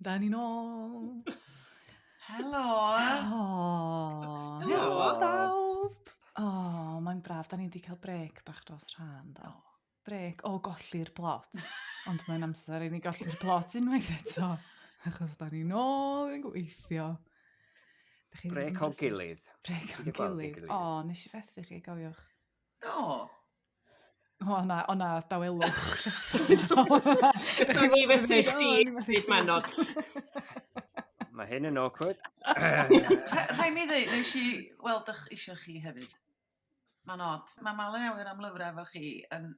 Da ni nôl. Helo! Oh, helo bawb! O, oh, mae'n braf. Da ni wedi cael brec bach dros rhan, do. Brec o golli'r plot. Ond mae'n amser i ni golli'r plot unwaith eto. Achos da ni nôl yn gweithio. Brec o gilydd. Brec o gilydd. O, nes i fethu chi, gofiwch. Do. O na, o na, dawelwch. Dych chi'n fethu chdi, byd manog. Mae hyn yn awkward. Rhaid mi ddweud, nes i weld eich eisiau chi hefyd. Mae'n od. Mae Malen Awyr am lyfrau efo chi yn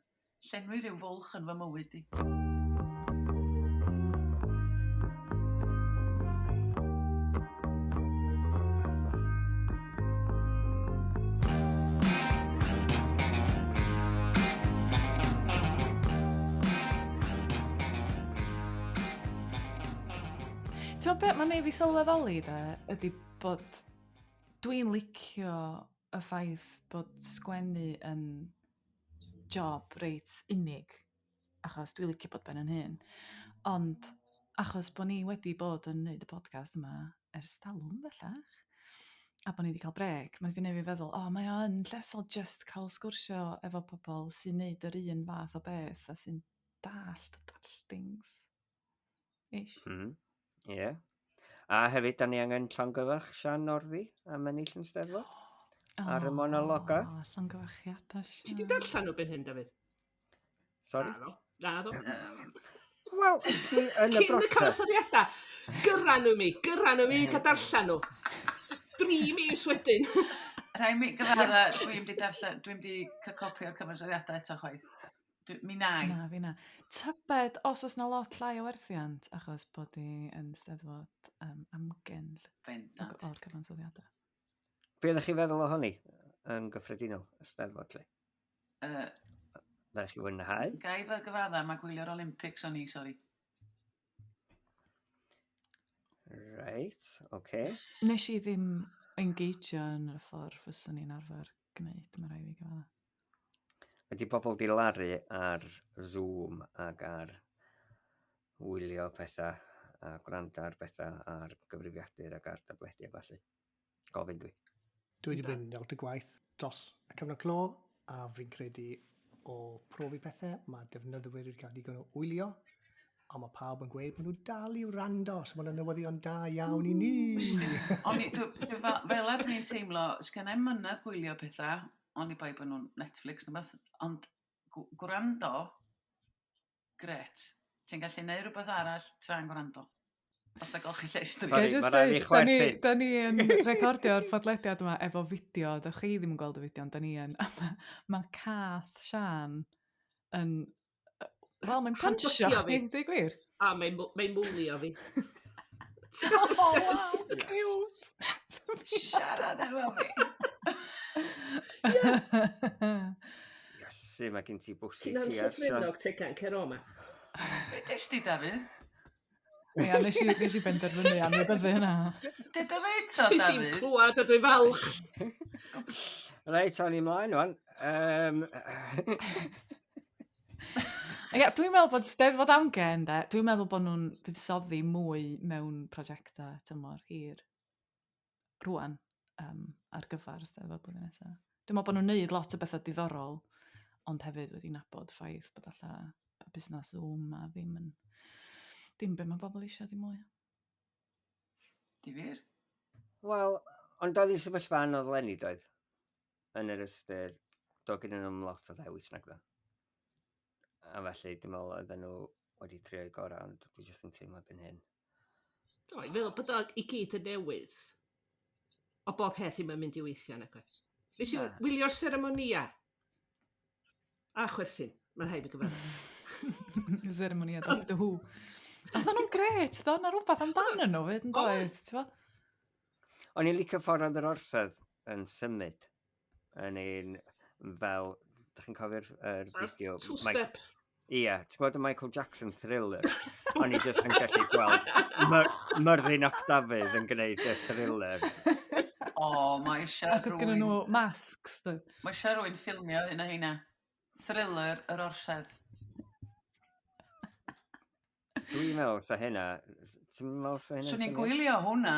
llenwi rhyw fwlch yn fy mywyd i. Ti'n beth mae'n neud fi sylweddoli de, ydy bod dwi'n licio y ffaith bod sgwennu yn job reit unig, achos dwi'n licio bod ben yn hun. Ond achos bod ni wedi bod yn neud y podcast yma ers talwm bellach, a bod ni wedi cael brec, mae wedi gwneud fi feddwl, o, oh, mae o yn llesol just cael sgwrsio efo pobl sy'n neud yr un fath o beth a sy'n dallt y dalltings. Ish. Mm. Ie. Yeah. A hefyd, da ni angen llongyfarch Sian Norddi am ennill yn Steddfod. Oh, ar y monologa. O, llongyfarchiadau, Sian. Ti di darllen nhw ben hyn, Dafydd? Sorry? Naddo. Naddo. Wel, dwi yn y Cyn y broses. cyfansoddiadau, gyrra nhw mi, gyrra nhw mi, cael darllen nhw. Dri mis wedyn. Rhaid mi gyfadda, dwi'n di darllen, dwi'n di cael copi o'r cyfansoddiadau eto chwaith. Dwi, mi na i. Na, fi na. Tybed os oes na lot llai o werthiant achos bod i yn steddfod um, amgen Bendant. o'r cyfansoddiadau. Be ydych chi feddwl ohoni yn gyffredinol, y steddfod lle? Uh, Ddech chi fwynhau? Ga i fy gyfadda, mae gwylio'r Olympics o'n i, sori. Reit, oce. Okay. Nes i ddim engageio yn y ffordd fyswn i'n arfer gwneud, mae rhaid fi gyfadda. Ydy pobl di laru ar Zoom ac ar wylio pethau a gwrando ar bethau ar gyfrifiadur ac ar tabledi a ballu? Gofyn dwi. Dwi wedi mynd out y gwaith dros y cyfnod clo a fi'n credu o profi pethau, mae defnyddwyr wedi cael digon o wylio a mae pawb yn gweud bod nhw dal i wrando, so mae'n newyddion da iawn i ni. O'n i, dwi, dwi fel, fel a dwi'n teimlo, sgen i'm mynadd gwylio pethau, oni bai bod nhw'n Netflix neu beth, ond gwrando, gret. Ti'n gallu neud rhywbeth arall tra'n gwrando. Fatha golchi llestri. Sorry, Ga i ma' raid fi jyst deud, da ni, chwerthin. da ni yn recordio'r podlediad yma efo fideo, da chi ddim yn gweld y fideo, ond da ni yn. A ma, ma cath Sian yn... Wel, mae'n punchio Handbygio chdi, fi. dweud gwir. A mae'n mae mwlio fi. Oh, wow, cute! Siarad efo fi. Iesu, mae gen ti bwsi Ti'n ffiars. Sian. anllythrennog, Tegan, cer o ma. Be des di, Dafydd? Ia, nes i, nes i benderfynu am y hynna. Deda fe eto, Nes i'n Dafydd? clywed a dwi'n falch. Reit, awn ni mlaen wan. Um, Ia, dwi'n meddwl bod Steddfod Amgen, de, dwi'n meddwl bod nhw'n buddsoddi mwy mewn prosiectau tymor hir rwan um, ar gyfer Steddfod blwyddyn nesaf. Dwi'n meddwl bod nhw'n neud lot o bethau diddorol, ond hefyd wedi nabod ffaith bod alla y busnes Zoom a ddim yn... Dim be mae bobl eisiau ddim mwy. Difyr. Wel, ond oedd hi'n sefyllfa anodd leni, doedd? Yn yr ystyr, do gyda nhw'n lot o ddewis nag ddo. A felly, dwi'n meddwl oedden nhw wedi trio'u gorau, ond dwi jyst yn teimlo byn hyn. Do, i feddwl bod o i gyd yn newydd. O bob peth ddim yn mynd i weithio nag oedd. Nes i Na. wylio'r seremonia. A chwerthin, mae'n rhaid i gyfarfod. Seremoni a Doctor Who. Oedden nhw'n gret, ddo, na rhywbeth amdano nhw fyd, yn doedd, ti'n fo? O'n i'n licio ffordd oedd yr orsedd yn symud. Yn un fel, dych chi'n cofio'r yr fideo? Two-step. Ie, ti'n gwybod y Michael Jackson thriller? O'n i jyst yn gallu gweld Myrddin ap Dafydd yn gwneud y thriller. O, mae eisiau Ac oedd gynnu rhywun... nhw masks, doedd. Mae eisiau rhywun ffilmio un o heina. Thriller yr orsedd. Dwi'n meddwl sa hynna, Ti'n meddwl sa hynna'n Swn i'n gwylio hwnna.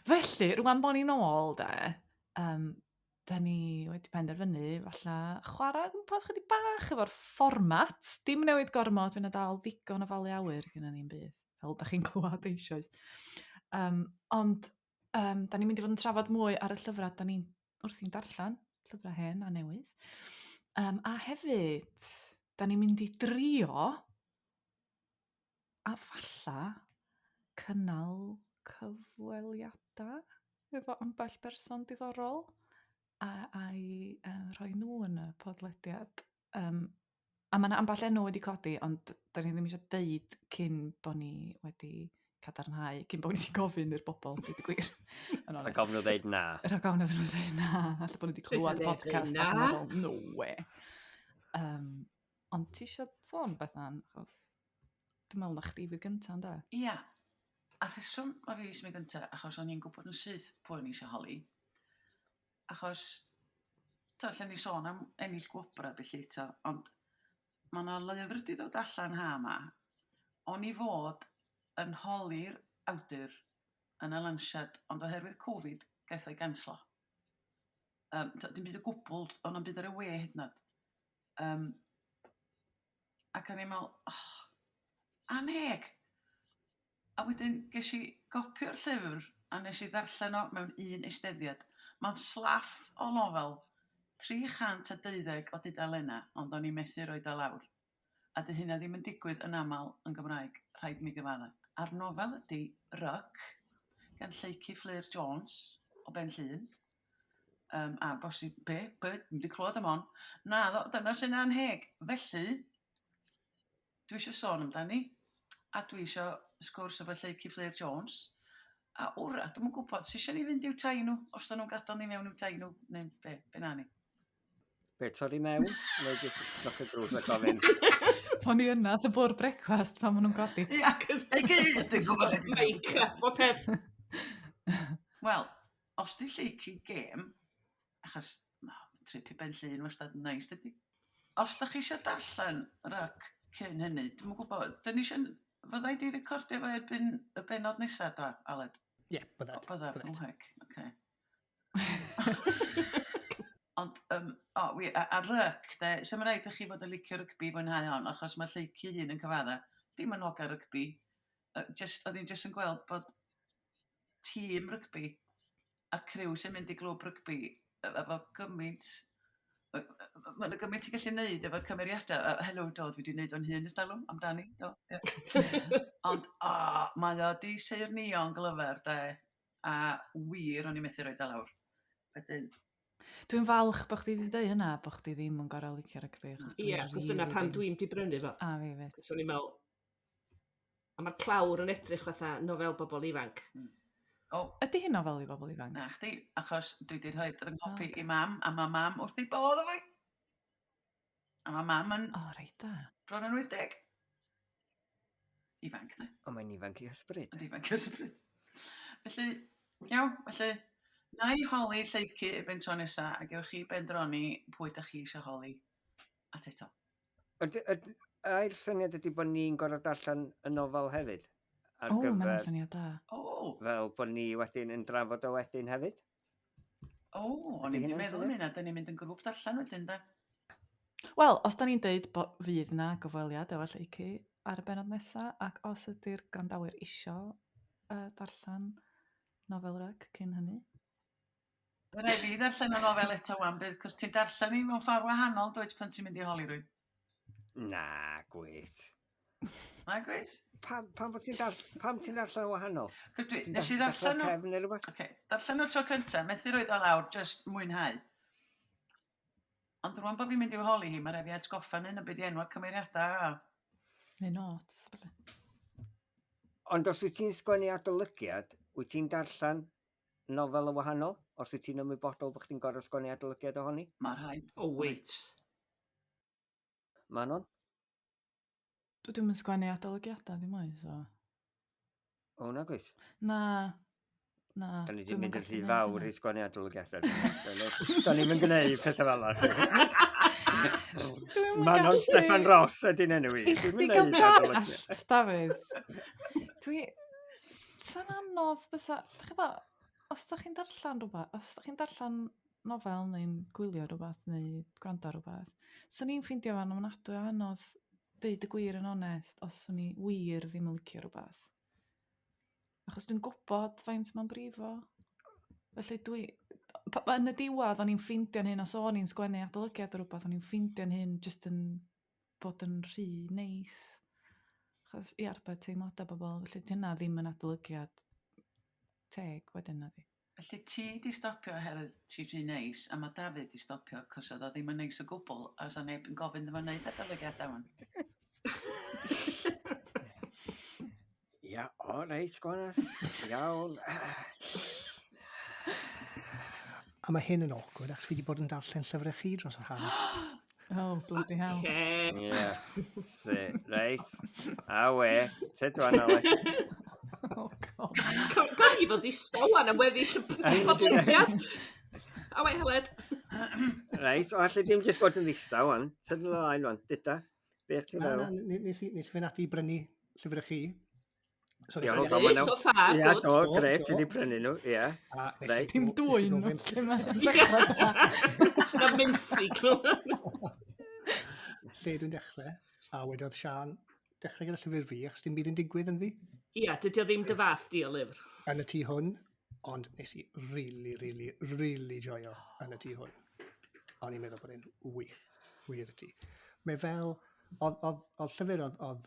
Felly, rwan bod ni'n ôl, de, um, da ni wedi penderfynu falle chwarae gwmpas chydig bach efo'r fformat. Dim newid gormod, fy'n dal ddigon o falu awyr gyda ni'n bydd, fel da chi'n clywed eisoes. Um, ond um, da ni'n mynd i fod yn trafod mwy ar y llyfrau da ni'n wrthi'n darllen, llyfrau hen a newydd. Um, a hefyd, da ni'n mynd i drio a falla cynnal cyfweliadau efo ambell berson diddorol a, a'i um, rhoi nhw yn y podlediad. Um, a mae yna ambell enw wedi codi, ond da ni ddim eisiau deud cyn bod ni wedi cadarnhau, cyn bod ni wedi gofyn i'r bobl, dweud y gwir. Yn onest. Rhaid gofyn nhw ddeud na. Rhaid gofyn nhw ddeud na. Alla bod nhw wedi clywed y podcast ac yn meddwl, no way. Um, ond ti eisiau sôn, Bethan, achos dwi'n meddwl na chdi fydd gyntaf, ynddo? Ia. A rheswm o fi sy'n mynd gyntaf, achos o'n i'n gwybod yn syth pwy o'n i eisiau holi. Achos, to, allan ni sôn am ennill gwobrau felly eto, ond mae yna lyfr wedi dod allan ha yma. O'n i fod yn holi'r awdur yn y lansiad, ond oherwydd Covid, gaeth o'i ganslo. Um, dim byd o gwbl, ond o'n byd ar y we hyd yn oed. Um, ac o'n i'n meddwl, oh, anheg. A wedyn ges i gopio'r llyfr a nes i ddarllen o mewn un eisteddiad. Mae'n slaff o nofel, 312 o dudalennau, ond o'n i methu roid o lawr. A 'di hynna ddim yn digwydd yn aml yn Gymraeg, rhaid mi gyfadda. A'r nofel ydy Ryc gan Lleucu Fflur Jones o Ben Llŷn. Um, a bosib, be? Be? Dwi'm 'di clywed am hon. Naddo, dyna sy'n anheg. Felly, dwi eisiau sôn amdani, a dwi eisiau sgwrs efo Lleucu Fflur Jones. A wra, dwi'm yn gwybod, sy eisiau ni fynd i'w tai nhw, os da nhw'n gadael ni mewn i'w tai nhw, neu be, be na ni? Be, torri mewn? Neu jyst knock y drws a gofyn? Po ni yna, y bwrdd brecwast pan maen nhw'n codi. Ia, ei gyd, dwi'n gwybod lle ti'n Meic, bob peth. Wel, os di Lleucu gêm, achos ma' trip i Ben Llŷn wastad yn neis, dydy? Os da chi eisiau darllen Ryc cyn hynny, dwi'm yn gwybod, dyn ni eisiau... Fydda i di recordio fo erbyn y bennod nesaf, do, Aled? Ie, yeah, bydded. O, bydded, oh heck, oce. Ond, um, o, wir, a, a ryc, de, sy'n rhaid i chi fod yn licio rygbi i fwynhau hon, achos mae Lleucu hun yn cyfadda, dim yn hogan rygbi, just, oedd hi'n just yn gweld bod tîm rygbi a'r criw sy'n mynd i glwb rygbi efo gymaint mae yna gymaint ti'n gallu neud efo'r cymeriadau. Uh, helo, do, dwi wedi neud o'n hun ers talwm, amdani, do. Yeah. Ond, o, mae o di seirnio'n glyfar, de, a wir o'n i methu roid o lawr. Wedyn... Dwi'n falch bod chdi wedi dweud hynna, bod chdi ddim yn gorau licio rygbi. Achos Ie, yeah, achos dyna pam dwi'n di brynu fo. A fi fyd. Cos o'n i'n meddwl, A mae'r clawr yn edrych fatha nofel bobl ifanc. Mm. Oh. Ydy hi'n nofel i bobl ifanc? Na chdi, achos dwi wedi rhoi fy nghopi oh, okay. i mam, a mae mam wrth ei bodd efo i. A mae mam yn... O, oh, reit da. Bron yn 80. Ifanc, de. O, mae'n ifanc i ysbryd. Yn ifanc i ysbryd. Felly, iawn, felly, na i holi Lleucu erbyn tro nesa, a gewch chi bendroni pwy da chi eisiau holi at eto. Yd, yd, ai'r syniad ydy bod ni'n gorfod darllen y nofel hefyd? Ar o, gyfer... mae'n syniad da. O! Fel bod ni wedyn yn drafod o wedyn hefyd? O, o'n i'n meddwl am hynna, da ni'n mynd yn grŵp darllen wedyn, da. Wel, os da ni'n deud bod fydd na gyfweliad efo Lleucu ar y bennod nesa, ac os ydy'r gwrandawyr isio uh, darllen nofel Ryc cyn hynny, Mae rhaid fi ddarllen y nofel eto wan, bydd, cos ti'n darllen i mewn ffordd wahanol, dwyt, pan ti'n mynd i holi rwy'n. Na, gwyt. Na, gwyt? Pam, pam, bod ti'n dar, pam ti'n darllen yn wahanol? Cos dwi, nes i ddarllen o... Cefn neu rhywbeth? Okay. Darllen o'r tro cyntaf, methu roed o lawr, just mwynhau. Ond rwan bod fi'n mynd i'w holi hi, mae rhaid fi atgoffa'n hyn o beth i enw'r cymeriadau. Neu notes, falle. Ond os wyt ti'n sgwennu adolygiad, wyt ti'n darllen nofel yn wahanol? Os wyt ti'n ymwybodol bod chdi'n gorfod sgwennu adolygiad ohoni? Mae rhaid. Oh, wait. Manon? Dwi ddim yn sgwennu adolygiadau ddim mwy, so... O, na gwyth. Na. Na. Da ni wedi mynd yn rhy fawr i sgwennu adolygiadau. Da ni'n mynd gwneud pethau fel yna. Dwi'm yn Manon gallu. Steffan Ross ydy'n enw i. I Dwi'm chdi yn gael neud adolygiad. dallt, Dafydd. Dwi... Sa'n anodd bysa... Dach chi'n gwbod, os da chi'n darllen rhywbeth, os da chi'n darllen nofel neu'n gwylio rhywbeth neu gwrando ar rhywbeth, swn i'n ffeindio fo'n ofnadwy o anodd deud y gwir yn onest os swn i wir ddim yn licio rhywbeth. Achos dwi'n gwybod faint mae'n brifo. Felly dwi... Yn y diwedd, o'n i'n ffeindio'n hyn, os o'n i'n sgwennu adolygiad o rhywbeth, o'n i'n ffeindio'n hyn jyst yn bod yn rhy neis. Achos i arbed teimladau bobl, felly 'di hynna ddim yn adolygiad teg wedyn na di. Felly ti di stopio oherwydd ti rhy neis, a mae Dafydd di stopio cos oedd o ddim yn neis o gwbl, a oes neb yn gofyn iddo fo wneud adolygiadau wan. Ia, o reit, Gwanas. Iawn. A mae hyn yn awkward, achos fi wedi bod yn darllen llyfrau chi dros yr haf. Oh, bloody hell. Okay. Yes. Reit. A we. Tyd wan, Aled. Oh, God. Gawn ni fod i stowan am weddill y podlediad. A wei, Heled. Reit, o allu dim jyst bod yn ddistaw wan. Tyd ymlaen wan, dyda. Be ti'n Na, na, meddwl? nes i fynd ati i brynu llyfrau chi. So nes Iawn, i do, ma' nhw- So far, Ia, good. do, Do, gret, do. ti di prynu nhw, ia. A nes i Reit. Dim nes i dwyn nhw gofyn- lle mae'n dechrau da. Na menthyg nhw. Lle dwi'n dechrau, a wedodd Sian, dechrau gyda llyfr fi, achos dim byd yn digwydd ynddi, Ia, dydy o ddim dy fath di o lyfr. yn y tŷ hwn, ond nes i really, really, really joio yn y tŷ hwn. O'n i'n meddwl bod e'n wych, wir i ti. Mae fel, oedd llyfr oedd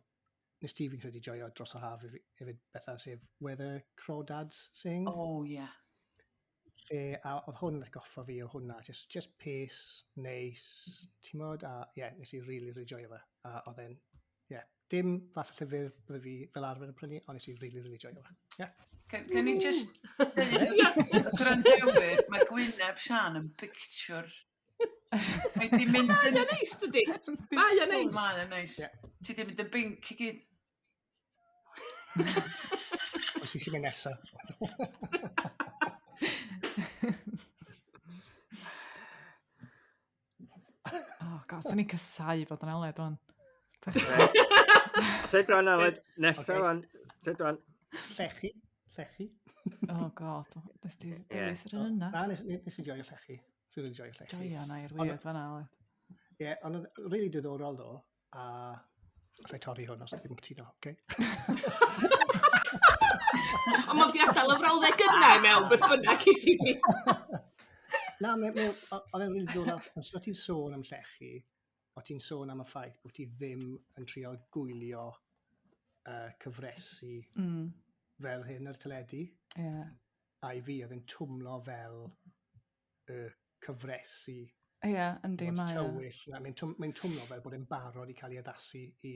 nes ti fi'n credu joio dros yr haf hefyd Bethan, sef Where the Crawdads Sing. Oh, yeah. Lle, a oedd hwn yn atgoffa fi o hwnna, just pace, neis, ti'n modd, a ie, yeah, nes i really, really joio fe. A oedd e'n, ie, yeah, dim fath o llyfr bydde fi fel arfer yn prynu, ond nes i really, really joio fe. Ie. Can i just deud wrth y gwrandawyr, mae gwyneb Sian yn picture. Mae di mynd yn... Mae o'n neis, dydy? Mae o'n neis. Mae o'n neis. Ie. Ti di mynd yn binc i gyd. Os eisiau mynd nesa. Oh, God, swn i'n casau fod yn Aled, wan. Reit. Tyd wan, Aled. Nesa Ocê. wan. Tyd wan. Llechi, llechi. Oh, God, nes ti dewis yr un yna. Na, nes i joio llechi. Nes i really joio llechi. Joio na i'r Ond- weird fan'na, Aled. Ie, ond oedd really diddorol ddo, a allai torri hwn os ddim yn cytuno, oce? Ond mae'n di adael y frawddeg yna i mewn, beth bynnag i ti di. Na, oedd e'n really diddorol. Os o ti'n sôn am llechi, o ti'n sôn am y ffaith bod ti ddim yn trio gwylio cyfresi fel hyn ar teledu. Ie. A i fi, oedd e'n twmlo fel y cyfresi Ie, yndi, fod mae o. tywyll. Na, Mae'n twmlo fel bod e'n barod i cael ei addasu i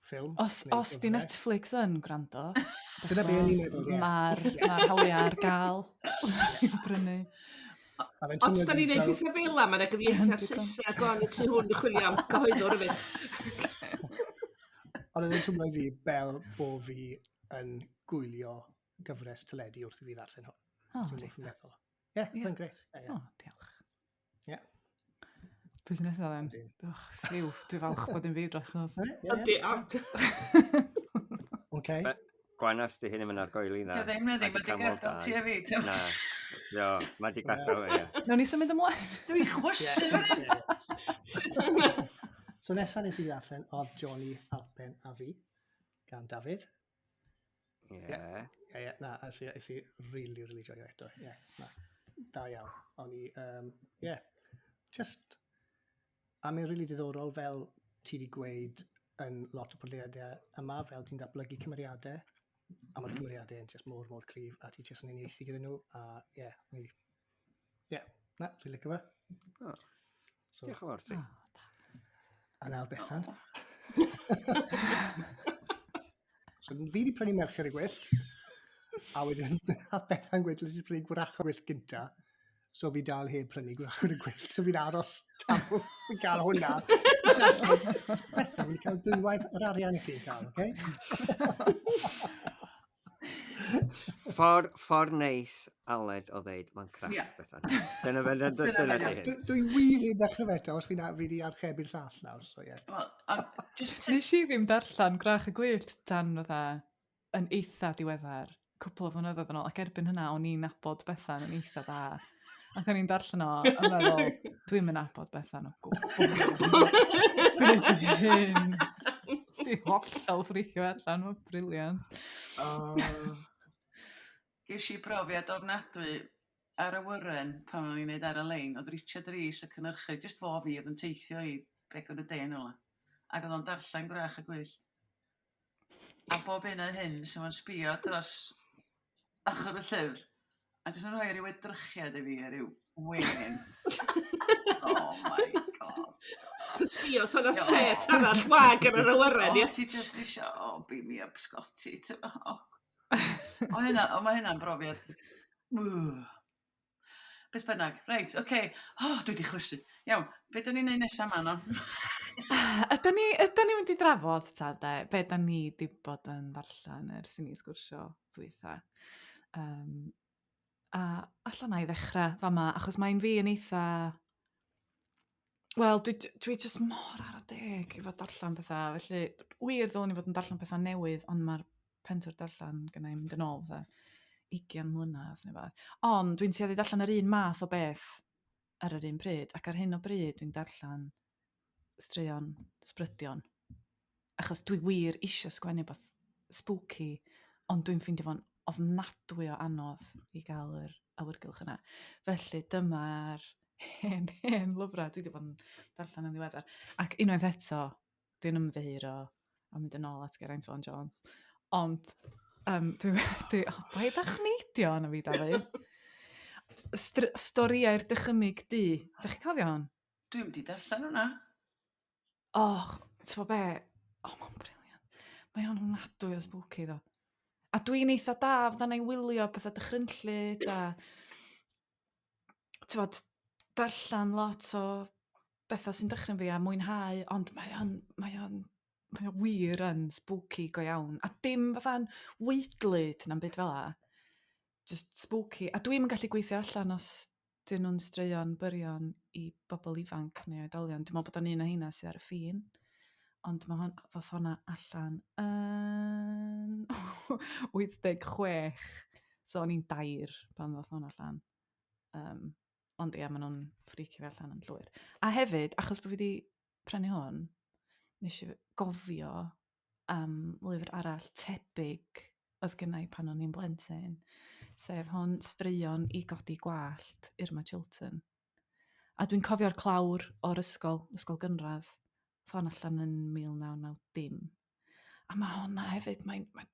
ffilm. Os, neu os di gyfres. Netflix yn gwrando, Dyna be o'n i'n meddwl, ie. Mae'r ma hawliau ar gael i'w brynu. A fe'n Os twmlo da ni'n i neud fi fel- pethau fel 'na, mae yna gyfieithiad Saesneg o'n y tu hwn i chwilio am cyhoeddwr hefyd. Ond oedd e'n twmlo i fi fel bo fi yn gwylio gyfres teledu wrth i fi ddarllen hwn. O, Ti'n reit. gwybod meddwl. Ie, Ie. oedd e'n grêt. Ie, ie. O, diolch. Ie. Pwy sy'n nesaf then? Yndi. Och, fiw, dwi falch bod yn fi drosodd. Ie, ie, Yndi, ie. Oce. Gwanas di hyn yn mynd ar goeli na. Dio ddim na ddim, Ma' mae di canmol gadael ti a fi. Na. Jo, mae di gadael, ie. Nawn ni symud ymlaen. Dwi'n Ie, chwysu so- fan hyn. ie, ie. So nesaf nes i ddarllen oedd Johnny Alpen a fi, gan Dafydd. Ie. Ie, ie, na, nes i really, really joio eto. Ie, na, da iawn. O'n i, ie, just, a mae'n really diddorol fel ti wedi gweud yn lot o podlediadau yma, fel ti'n datblygu cymeriadau, a mae'r cymeriadau yn just mor, mor cryf, a ti just yn uniaethu gyda nhw, a ie, o'n i, ie, na, dwi'n licio fe. O. So, Diolch yn fawr ti. a nawr Bethan. So fi wedi prynu Merched y Gwyllt, a wedyn nath Bethan gweud, nes i prynu Gwrachod Gwyllt gynta, so fi dal heb prynu Gwrachod y Gwyllt, so fi'n aros tan fi'n cael hwnna. Bethan, fi'n cael dwywaith yr arian i chi'n cael, oce? Ffordd ffor neis Aled o ddeud, mae'n crap, yeah. Bethan. Dyna fe, dyna di hyn. Dwi wir i'n dechrau fe eto, os fi, na, fi di archebu'r llall nawr, so ie. Yeah. Well, just... Nes i ddim darllen Gwrach y Gwyllt tan fatha yn eitha diweddar, cwpl o flynyddoedd yn ôl, ac erbyn hynna o'n i'n nabod Bethan yn eitha da. Ac o'n i'n darllen o, a meddwl, dwi'n mynd nabod Bethan o gwbl. Be 'di hyn? Di hollol ffricio allan, mae'n brilliant. Oh. Ges i brofiad ofnadwy ar awyren pan o'n i'n neud ar y lein, oedd Richard Rees y cynhyrchydd, jyst fo fi oedd yn teithio i Begwn y De yn ola. Ac oedd o'n darllen Gwrach y Gwyllt. A bob un o hyn, so fo'n sbio dros ochr y llyfr, a jyst yn rhoi rhyw edrychiad i fi a rhyw wen. Oh my god. Sbio, so na set arall wag ar yr awyren, ie? Ti just isio, oh, beam me up, Scotty. Oh. O, hynna, o, mae hynna'n brofiad. Beth bynnag, reit, oce. Okay. Oh, dwi wedi chwysu. Iawn, be dyn ni'n neud nesaf yma, no? Ydyn ni, ydyn ni'n mynd i drafod, ta, de, be dyn ni di bod yn ddarllen ers i ni sgwrsio ddwytha. Um, a allan na i ddechrau fama, achos mae'n fi yn eitha... Wel, dwi, dwi just mor ar y deg efo darllen pethau, felly wir ddylwn i fod yn darllen pethau newydd, ond mae'r pentwr darllen gynna i mynd yn ôl fatha 20 mlynedd neu beth. Ond dwi'n tueddu darllen yr un math o beth ar yr un pryd, ac ar hyn o bryd dwi'n darllen straeon sbrydion. Achos dwi wir isio sgwennu beth spooky, ond dwi'n ffeindio fo'n ofnadwy o anodd i gael yr awyrgylch yna. Felly dyma'r hen, hen lyfrau dwi wedi bod yn darllen yn ddiweddar. Ac unwaith eto, dwi'n ymddiheuro a mynd yn ôl at Geraint Vaughan Jones. Ond um, dwi wedi... Oh, paid â chneidio arno fi, Dafydd. Storïau'r dychymyg du. Dych chi'n cofio hwn? Dwi'n mynd i darllen hwnna. Och, ti'n gwybod be? O, oh, mae'n brilliant. Mae o'n ofnadwy o spooky, ddo. A dwi'n eitha da, fydda i wylio pethau dychrynllyd a... Ti'n bod, darllen lot o bethau sy'n dychryn fi a mwynhau, ond mae o'n, mae o'n, mae o wir yn spooky go iawn. A dim fatha'n weidlyd na'n byd fel 'a. Just spooky. A dwi'm yn gallu gweithio allan os 'dyn nhw'n straeon byrion i bobl ifanc neu oedolion. Dwi'n meddwl bod o'n un o heina sydd ar y ffin. Ond mae hon, ddoth honna allan yn 86. So o'n i'n dair pan ddoth honna allan. Um, ond ia, maen nhw'n ffricio fi allan yn llwyr. A hefyd, achos bod fi wedi prynu hwn, nes i gofio am lyfr arall tebyg oedd gynna i pan o'n i'n blentyn, sef hon Straeon i Godi Gwallt, Irma Chilton. A dwi'n cofio'r clawr o'r ysgol, ysgol gynradd, ffon allan yn 1990. A mae honna hefyd, mae'n, mae,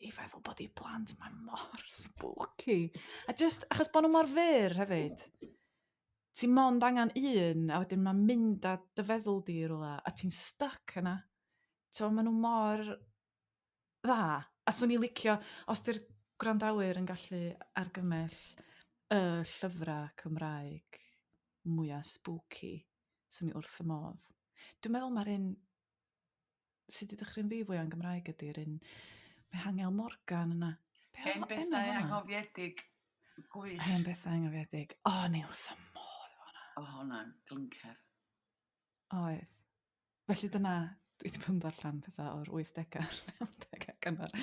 i feddwl bod i blant, mae mor spooky. A just, achos bod nhw mor fyr hefyd, ti mond angen un, a wedyn mae'n mynd â dy feddwl di i rywle, a ti'n stuck yna. So, maen nhw mor dda. A swn i licio, os di'r gwrandawyr yn gallu argymell y llyfrau Cymraeg mwyaf spooky, swn i wrth y modd. Dwi'n meddwl mae'r un sydd wedi dychryn fi fwy yn Gymraeg ydy'r un Mihangel Morgan yna. Be Hen bethau anghofiedig gwych. Hen bethau anghofiedig. O, oh, ni wrth y modd efo hwnna. O, hwnna'n glincer. Oedd. Felly dyna, dwi wedi bod yn darllen pethau o'r 80au a'r 90au gynnar.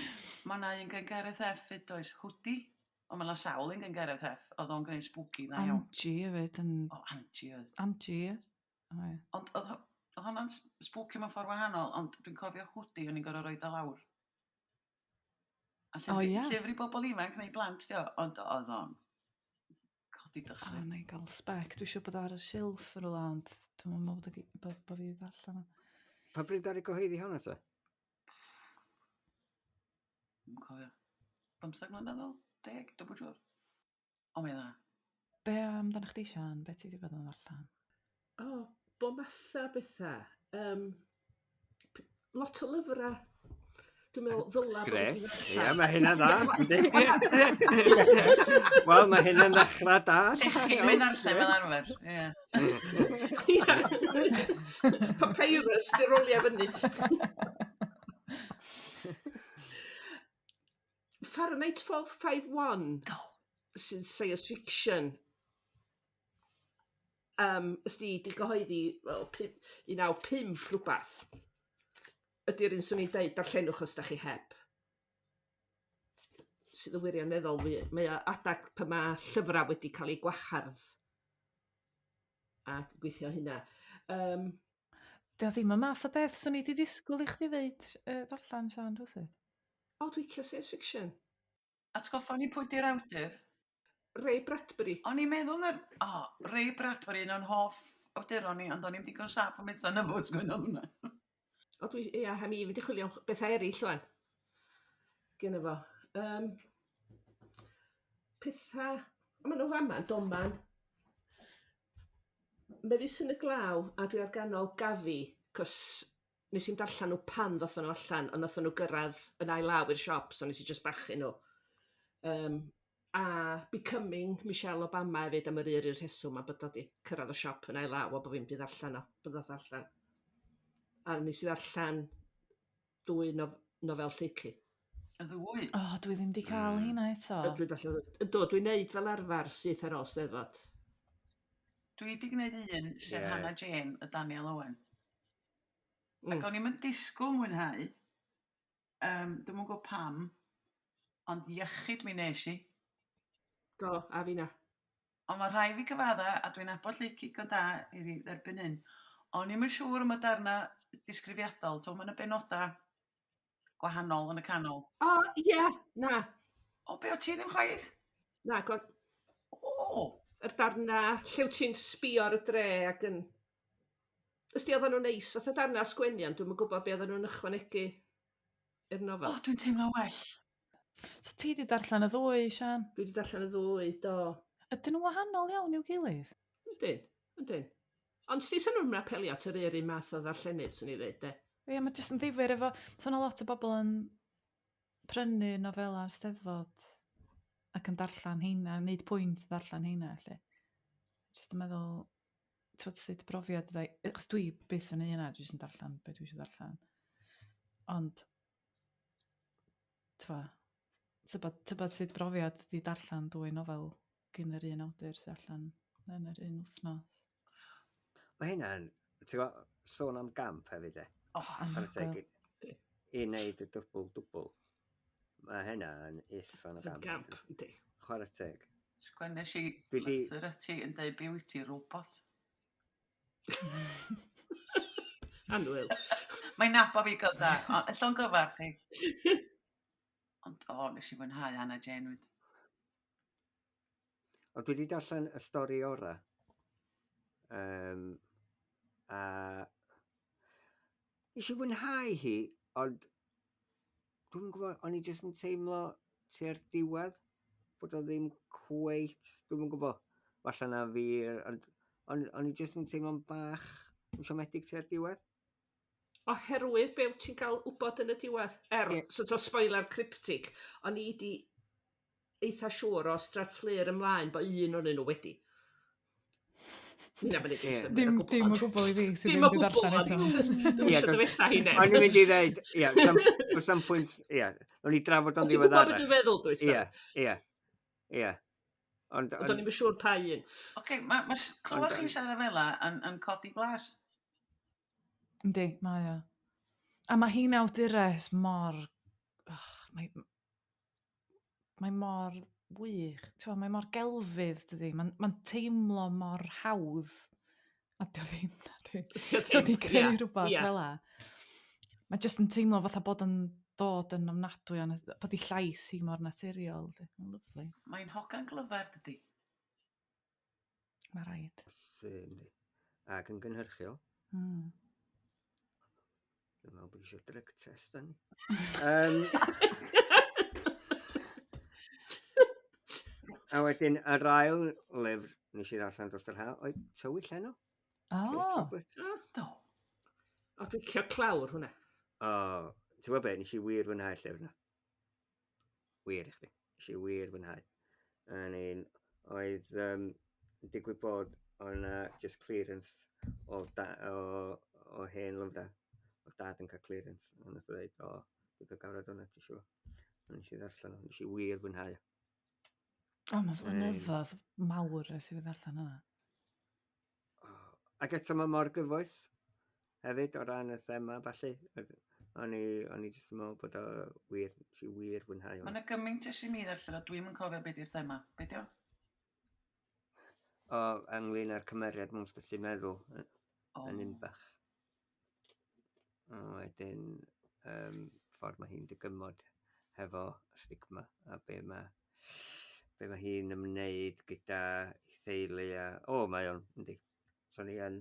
Mae yna un gan Gareth F. fyd oes, Hwdi. Ond mae yna sawl un gan Gareth F. Oedd o'n gwneud spooky dda iawn. Angie hefyd yn... O, Angie oedd. Angie, ie. O, ie. Ond oedd hwnna'n spooky mewn ffordd wahanol, ond dwi'n cofio Hwdi o'n i'n gorfod roid o lawr. A llyfr, oh, yeah. llyfr i bobl ifanc neu blant, dio, ond oedd o'n codi dychryn. O, oh, neu gael spec. Dwi eisiau bod ar y silff yn rhywle, ond dwi'n meddwl bod, bod, bod fi ddarllen o. Pa bryd ar ei gyhoeddi hwnna te? Dwi'n cofio. 15 mlynedd ôl? 10? Dwi'n siŵr. O, mae'n dda. Be amdano chdi, Sian? Be ti wedi bod yn ddarllen? O, oh, bo matha bethau. Um, lot o lyfrau. Dwi'n meddwl ddyla bod Gret. Ie, mae hynna'n dda. Wel, mae hynna'n ddechrau da. Chi'n mynd darllen fel arfer. Ie. Papyrus, di rolio fyny. Fahrenheit 451 Do. Sy'n science fiction. Ysdi di gyhoeddi wel, 195 rhywbeth. Ydy'r un swn i'n deud darllenwch os da chi heb. Sydd yn wirioneddol wych. Mae o adag pan mae llyfrau wedi cael eu gwahardd a gweithio hynna. Dio ddim y math o beth swn i 'di disgwyl i chdi ddeud ddarllen, Siân, rhywsut. O, dwi'n licio science fiction. Atgoffa ni pwy 'di'r awdur? Ray Bradbury. O'n i'n meddwl na... O, Ray Bradbury, un o'n hoff awduron ni, ond o'n i'm digon saff am methu na fo sgwennodd hwnna. O, dwi, ia, ha mi fynd i chwilio am bethau eraill wan. Gynna fo. Pethau, maen nhw fama yn doman. Mefus yn y Glaw a Dwi ar Ganol Gafi, cos nes i'm darllen nhw pan ddothon nhw allan, ond nathon nhw gyrraedd yn ail law i'r siop, so nes i just bachu nhw. A Becoming Michelle Obama hefyd am yr un un rheswm a bod o 'di cyrraedd y siop yn ail law a bod fi'n mynd i ddarllen o, bod ddoth allan. A nes i ddarllen dwy nofel Lleucu. Y ddwy? O, dwi ddim 'di cael heina eto. Ydw, dwi'n darllen, dwi'n neud fel arfer syth ar ôl Steddfod. Dwi 'di gwneud un, sef Hannah Jane, y Daniel Owen. Ac o'n i'm yn disgwyl mwynhau. Dwi'm yn gwybod pam, ond iechyd mi nes i. Do, a fi na. Ond mae rhai fi cyfadda, a dwi'n nabod Lleucu digon da i fi dderbyn hyn, o'n i'm yn siŵr am y darna disgrifiadol, ti'n gwbod, ma' 'na benodau gwahanol yn y canol. O, ie, na. O, be, o ti ddim chwaith? Na, go... O! Yr darna lle wyt ti'n sbio ar y dre ac yn... Ysdi oedden nhw'n neis fatha darna sgwennu, ond dwi'm yn gwybod be oedden nhw'n ychwanegu i'r nofel. O, dwi'n teimlo well. So ti 'di darllen y ddwy, Siân? Dwi 'di darllen y ddwy, do. Ydyn nhw'n wahanol iawn i'w gilydd? Yndyn, yndyn. Ond sti sy'n nhw'n apelio at yr un math o ddarllenydd, swn i ddweud, de. Ie, mae jyst yn ddifyr efo... So yna lot o bobl yn prynu nofela'r Steddfod ac yn darllen heina, wneud pwynt ddarllen heina, felly. Jyst yn meddwl, twod, sut brofiad ydy... Achos dwi byth yn neud hynna, dwi jyst yn darllen be dwi eisiau darllen. Ond, twa, tybed sut brofiad ydy darllen dwy nofel gyn yr un awdur sy'n allan yn yr un wythnos. Mae hynna'n, ti'n gwbod, sôn am gamp hefyd e. O, Chwarae teg Yndi. i wneud y dwbl. Mae hynna'n uffern o Yn gamp. gamp, yndi. Chwarae teg. Sgwennes i Dwi 'di- lythyr at ti yn deud be wyt ti, robot. Annwyl. Mae'n nabod fi gyda, yn llongyfarch chi. Ond o, nes i fwynhau Hannah Jane 'fyd. Ond dwi wedi darllen y stori ora. A nes i fwynhau hi, ond dwi'm yn gwybod, o'n i jyst yn teimlo tua'r diwedd bod o ddim cweit, dwi'm yn gwybod, falle na fi, ond o'n i jyst yn teimlo'n bach yn siomedig tua'r diwedd. Oherwydd be wyt ti'n cael wybod yn y diwedd? Sort of spoiler cryptic, o'n i di eitha siŵr o Strad Fflur ymlaen bod un o'n nhw wedi. Hynna mae'n neud synnwyr Dim, o gwbl, dim o ond- gwbl i fi sydd Dim ddim o wedi gwbl, darllen ond eto. Dwi'm Ie, isio difetha hi neb. O'n i'n mynd i ddeud, ie, does am pwynt, ie, o'n i drafod o'n Ti'n gwybod ddiweddarach. beth dwi'n feddwl, dwyt? Ie, ie, ie. Ond, Ond o'n i'm yn siŵr pa un. Oce, mae clywed Ond- chi'n siarad fel 'a yn codi blas. Yndi, mae o. A mae hi'n awdures mor... Oh, mae mor wych. T'mo, mae mor gelfydd, dydi? Mae'n teimlo mor hawdd. A dio ddim, na di. Dio T'o, di ddim, creu ie, rhywbeth ie. fel 'a. Mae jyst yn teimlo fatha bod yn dod yn ofnadwy, a bod ei llais hi mor naturiol. Yndi. Mae'n lyfli. Mae'n hogan glyfar, dydi? Mae rhaid. Sy'n, yndi. Ac yn gynhyrchiol. Dwi'n meddwl bod eisiau drug test arni. A wedyn, yr ail lyfr nes i ddarllen dros yr haf oedd Tywyll Heno. Kate Roberts. Do. O, dwi'n licio clawr hwnna. O, ti'n gwybod be, nes i wir fwynhau'r llyfr yna. Wir i chdi. Nes i wir fwynhau. A ni'n, oedd digwydd bod oedd 'na just clearance o hen lyfrau. Oedd dad yn cael clearance. A nath o ddeud, o, dwi'n cael gawrad hwnna, ti'n siŵr. Nes i ddarllen o, nes i wir fwynhau. O, mae'n flynyddoedd mawr ers i fi ddarllen hwnna. Ac eto mae mor gyfoes hefyd o ran y thema falle. O'n i, o'n i jyst yn meddwl bod o wir, nes i wir fwynhau hwnna. Mae yna gymaint ers i mi ddarllen o, dwi'm yn cofio beth yw'r thema. Be di o? O, ynglyn â'r cymeriad mewn sbyty meddwl yn un bach. A wedyn, um, ffordd mae hi'n dygymod hefo stigma a be mae, be mae hi'n ymwneud gyda ei theulu a... O, mae o'n, yndi. So ni yn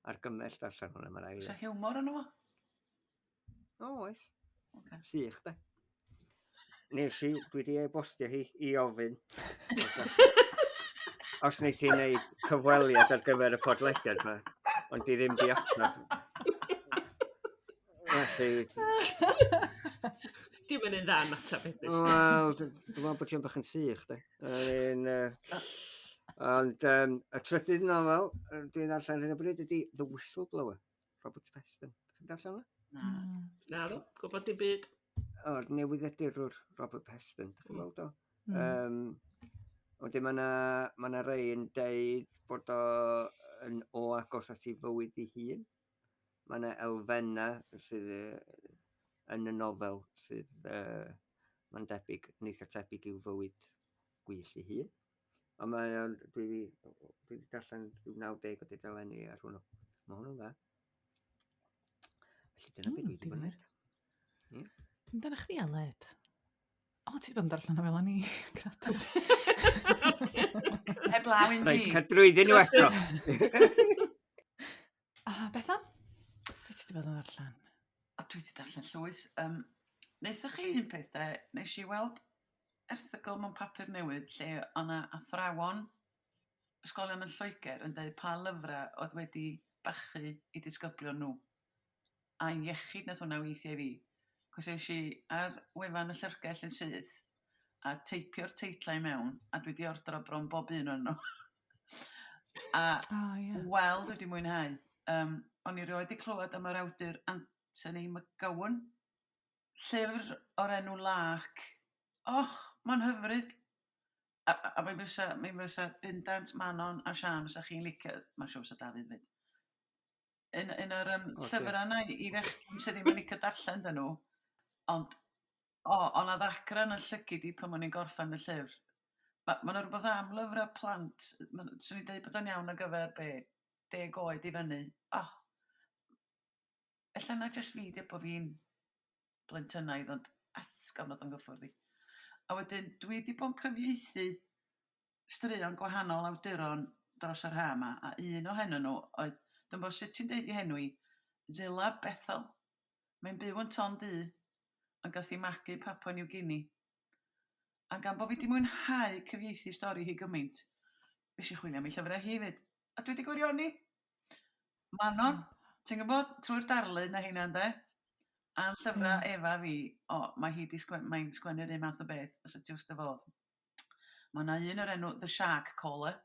argymell darllen hwnna, mae rhaid. Oes 'na hiwmor yno fo? O, oes. Okay. Sych, de. Nes i, dwi wedi e-bostio hi i ofyn. Os, os wneith hi wneud cyfweliad ar gyfer y podlediad yma, ond di ddim di ateb. Felly... Dim yn un dda am ateb e-byst. Wel, dwi'n meddwl bod ti'n bach yn sych, de. Yn, uh, ond um, y trydydd nofel dwi'n darllen hyn o bryd ydy The Whistleblower, Robert Peston. Chi'n darllen hwnna? Na. Na, do, gwybod dim byd. O'r newyddiadurwr Robert Peston, dych chi'n weld o? Mm. Um, wedyn mae yna ma na rei yn deud bod o yn o agos at ei fywyd ei hun. Mae yna elfennau sydd uh, yn y nofel sydd uh, mae'n debyg, yn eitha tebyg i'w fywyd gwyllt ei hun. Ond mae o'n, dwi wedi, dwi wedi darllen rhyw 90 o dudalennau ar hwnnw. Mae hwnnw'n dda. Felly dyna beth dwi wedi bod yn neud. Yeah. Amdano chdi, Aled? O, ti wedi bod yn darllen nofela ni, creadur. Heblaw un fi. Reit, cael drwyddyn nhw eto. Uh, Bethan? Be ti wedi bod yn darllen? O, dwi wedi darllen llwyth. Um, Neithoch chi un peth de, nes i weld erthygl mewn papur newydd lle o'na athrawon ysgolion yn Lloegr yn deud pa lyfrau oedd wedi bachu i disgyblion nhw. A iechyd nath hwnna weithio i fi. Cos es i ar wefan y llyfrgell yn syth a teipio'r teitlau i mewn a dwi 'di ordro bron bob un ohonyn nhw. A oh, yeah. wel, dwi 'di mwynhau. Um, o'n i rioed 'di clywed am yr awdur Anthony McGowan. Llyfr o'r enw Lark. Och, mae'n hyfryd. A, a, a mi fysa, mi fysa bendant Manon a Sian, fysa chi'n licio, mae'n siŵr fysa Dafydd fyd. Un, un o'r um, oh, llyfrau yna i fechgyn sydd ddim yn licio darllen dyn nhw. Ond, o, oh, o'na ddagra yn y llygid i pan o'n i'n gorffen y llyfr. Mae ma 'na rhywbeth am lyfrau plant, swn i'n dweud bod o'n iawn ar gyfer be, 10 oed i fyny. Oh, ella na jyst fi 'di bod fi'n blentynaidd, ond atgof nath o'n gyffwrdd i. A wedyn dwi 'di bod yn cyfieithu straeon gwahanol awduron dros yr ha' 'ma, a un ohonyn nhw oedd, dwi'm bo' sut ti'n deud 'i henw hi, Zillah Bethell. Mae'n byw yn Ton Du, ond gath hi magu Papua New Guinea. A gan bo' fi 'di mwynhau cyfieithu stori hi gymaint, nes i chwilio am ei llyfrau hi 'fyd, a dwi 'di gwirioni! Manon, ti'n gwybod, trwy'r darlun a heina ynde? A'n llyfrau Efa fi, o, mae hi 'di sgwen- mae'n sgwennu'r un math o beth, fysa ti wrth dy fodd. Mae 'na un o'r enw The Shark Caller,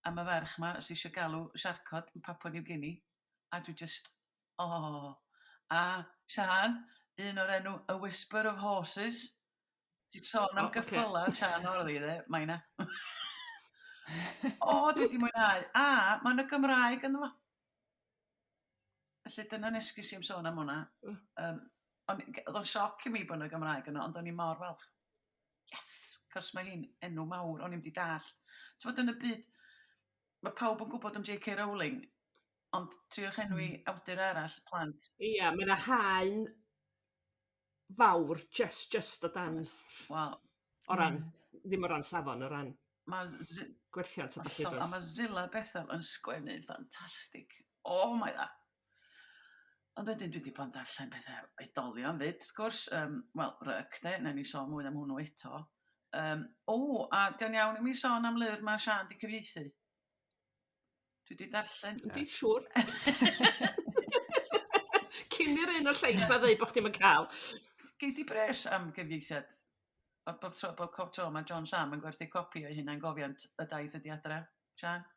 am y ferch 'ma sy eisiau galw siarcod yn Papua New Guinea, a dwi jyst, o! A Siân, un o'r enw A Whisper of Horses. Ti'n sôn am gyffylau, Siân Orley, dde, mae 'na. O, dwi 'di mwynhau. A mae 'na Gymraeg ynddo fo. Felly dyna'n esgus i am sôn am hwnna. Um, ond oedd o'n sioc i mi bod yna Gymraeg yno, ond o'n i mor falch. Yes! Cos mae hi'n enw mawr, o'n i'm di dall. Ti'n bod yn y byd, mae pawb yn gwybod am J.K. Rowling, ond triwch enwi awdur arall, plant. Ia, mae yna haen fawr just just o dan... Wel... O ran, ddim o ran safon, o ran Ma' Z- gwerthiant a ballu A mae Zillah Bethel yn sgwennu ffantastig. O, oh, mae dda. Ond wedyn dwi wedi bod yn darllen pethau oedolion fyd, wrth gwrs. Um, Wel, ryc, de, nawn ni sôn mwy am hwnnw eto. Um, o, a di'n iawn i mi sôn am lyfr mae Siân di cyfieithu. Dwi wedi darllen... Yndi, siŵr. Cyn i'r un o'r lleill ma ddeud bod chdi'm yn cael. Gei di bres am gyfieithiad? O, bob tro, bob cop tro mae John Sam yn gwerthu copi o'i hunangofiant y daith ydi adra. Siân?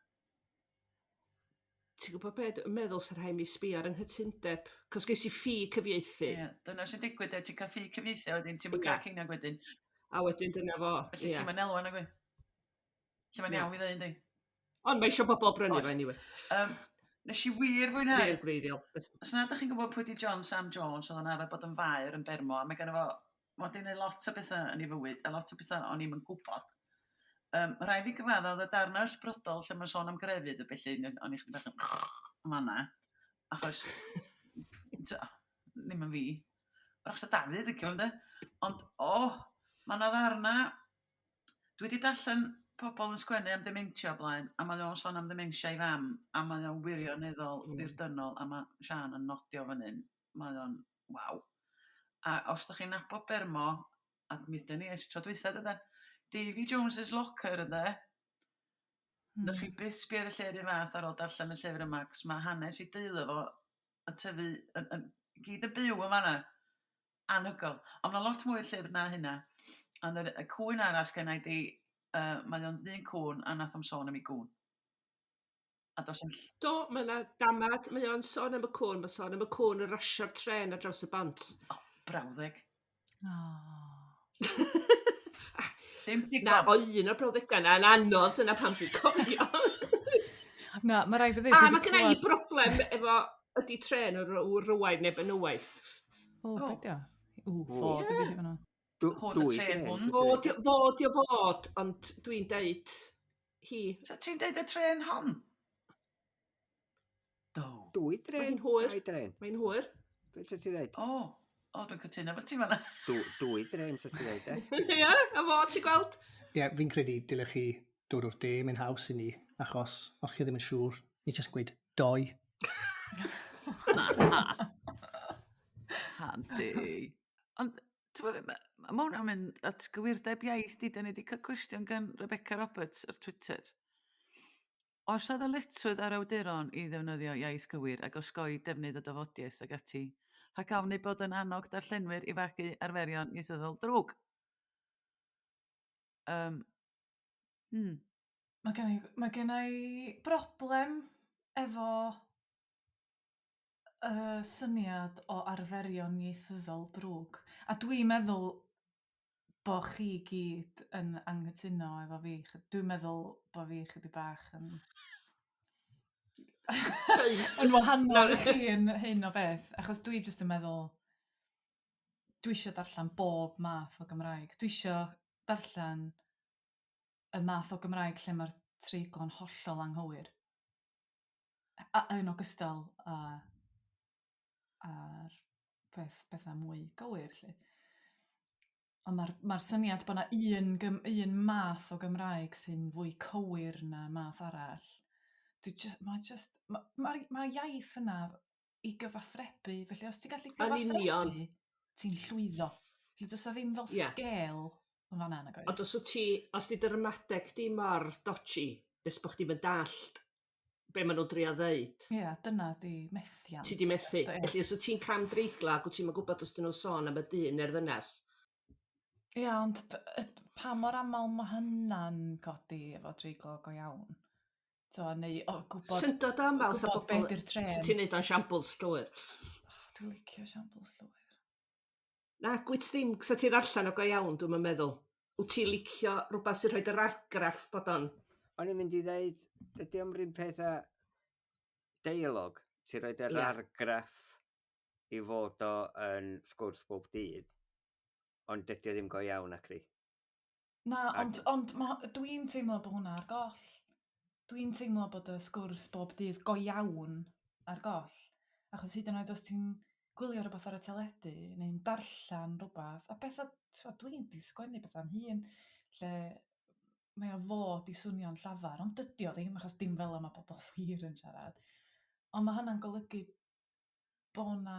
Ti'n gwybod be, dwi'n meddwl sy'n rhaid mi sbio ar yng nghytundeb, cos ges i ffi cyfieithu. Ie, dyna sy'n digwydd, de, ti'n cael ffi cyfieithu, a wedyn ti'n cael ceiniog wedyn. A wedyn dyna fo, Felly ti'n mynd elwa, nag wyt? Lle mae'n iawn i ddweud, yndi? Ond mae eisiau bobl brynu fo, anyway. Nes i wir fwynhau. Neu'r gwreiddiol. Os na ydych chi'n gwybod pwy di John Sam Jones, oedd o'n arfer bod yn faer yn Bermo, a mae gynno fo, mae wedi gwneud lot o bethau yn ei fywyd, a lot o bethau o'n i'm yn gwybod. Mae rhaid fi gyfadda, oedd y darnau ysbrydol lle mae'n sôn am grefydd y felly, o'n i chdi bach yn fanna, achos, ddim yn fi. Wrach sa Dafydd licio fo, ynde? Ond, o, oh, mae yna ddarna. Dwi wedi darllen pobl yn sgwennu am dementia o blaen, a mae o'n sôn am ddementia i fam, a mae o'n wirioneddol ddirdynol, a mae Siân yn nodio fan hyn. Mae o'n, waw. A os da chi'n nabod Bermo, a mi ydan ni ers tro dwytha, dydan? Davy Jones's Locker, ynde? Dach chi byth sbio ar y lle yr un fath ar ôl darllen y llyfr yma, cos mae hanes i deulu fo yn tyfu, yn, yn, gyd yn byw yn fanna. Anhygoel. Ond mae lot mwy i'r llyfr na hynna. Ond yr, y cwyn arall gen i di, mae o'n ddyn cŵn a nath o'm sôn am ei gŵn. A dos yn... Do, mae yna damad, mae o'n sôn am y cŵn, mae'n sôn am y cŵn yn rasio'r tren ar draws y bont. O, brawddeg. Oh. Ddim digon. Na, o un o'r brawddegau yna yn anodd, dyna pam dwi'n cofio. Na, mae rhaid i ddweud... A mae gen i broblem efo ydy tren o rywaidd neu benywaidd. O, be di o? Ww, fod ydi hi fan'na. Hwn, y trên hwn. Fod, fod o fod, ond dwi'n deud hi. So ti'n deud y trên hon? Do. Dwy dren? Mae'n hwyr. Dau dren. Mae'n hwyr. Beth sy'n ti'n dweud? O, o, dwi'n cytuno efo ti fan'na. Dwy dren sy'n ti'n dweud, e? Ie, a fo, ti'n gweld? Ie, yeah, fi'n credu dylech chi dod o'r de, mae'n haws i ni, achos os chi ddim yn siŵr, ni jyst gweud doi. Handi. Ond, ti'n gwbod, ma' hwnna'n mynd at gywirdeb iaith di, da ni wedi cael cwestiwn gan Rebecca Roberts ar Twitter. Oes 'na ddyletswydd ar awduron i ddefnyddio iaith gywir ac osgoi defnydd o dafodiaith ac ati, rhag ofn eu bod yn annog darllenwyr i fagu arferion ieithyddol drwg? Um, Mae gen i, mae gen i broblem efo y syniad o arferion ieithyddol drwg. A dwi'n meddwl bo' chi gyd yn anghytuno efo fi. Dwi'n meddwl bo' fi chydig bach yn yn wahanol i chi yn hyn o beth, achos dwi jyst yn meddwl dwi isio darllen bob math o Gymraeg. Dwi isio darllen y math o Gymraeg lle mae'r treiglo'n hollol anghywir. A yn ogystal â a'r peth bethau mwy gywir 'lly. Ond mae'r ma syniad bod 'na un gym- un math o Gymraeg sy'n fwy cywir na math arall, dwi jy- mae jyst ma' ma'r ma' iaith yna i gyfathrebu, felly os ti'n gallu Yn union. gyfathrebu, ti'n llwyddo. Felly does 'na ddim fel Ie. sgêl yn fan'na nag oes? Ond os wyt ti, os di dy ramadeg di mor dodgy, nes bod chdi'm yn dallt be maen nhw'n drio ddeud. Ie, dyna di methiant. Ti di methu. Ie. Felly os wyt ti'n cam dreiglo ac wyt ti'm yn gwybod os dyn nhw'n sôn am y dyn neu'r ddynes. Ie, ond pa mor aml mae hynna'n codi efo treiglo go iawn? To, neu o gwybod... Syndod o aml sa gwybod be bobl... di'r trên. Sa ti'n neud o'n siambls llwyr. Oh, dwi'n licio siambls llwyr. Na, gwyt ddim, sa ti ddarllen o go iawn, dwi'n meddwl. Wyt ti licio rhywbeth sy'n rhoi yr argraff bod o'n... O'n i'n mynd i ddeud, dydy o'm rhywun peth â deialog. Ti'n rhoi yr argraff i fod o yn sgwrs bob dydd, ond dydy o ddim go iawn acri. Na, ond, ond dwi'n teimlo bod hwnna ar goll. Dwi'n teimlo bod y sgwrs bob dydd go iawn ar goll. Achos hyd yn oed os ti'n gwylio rhywbeth ar y teledu neu'n darllen rhywbeth, a bethau, t'mo', dwi'n di sgwennu bethau'n hun, lle mae o fod i swnio'n llafar, ond dydy o ddim, achos dim fel yma mae pobl wir yn siarad. Ond mae hynna'n golygu bod 'na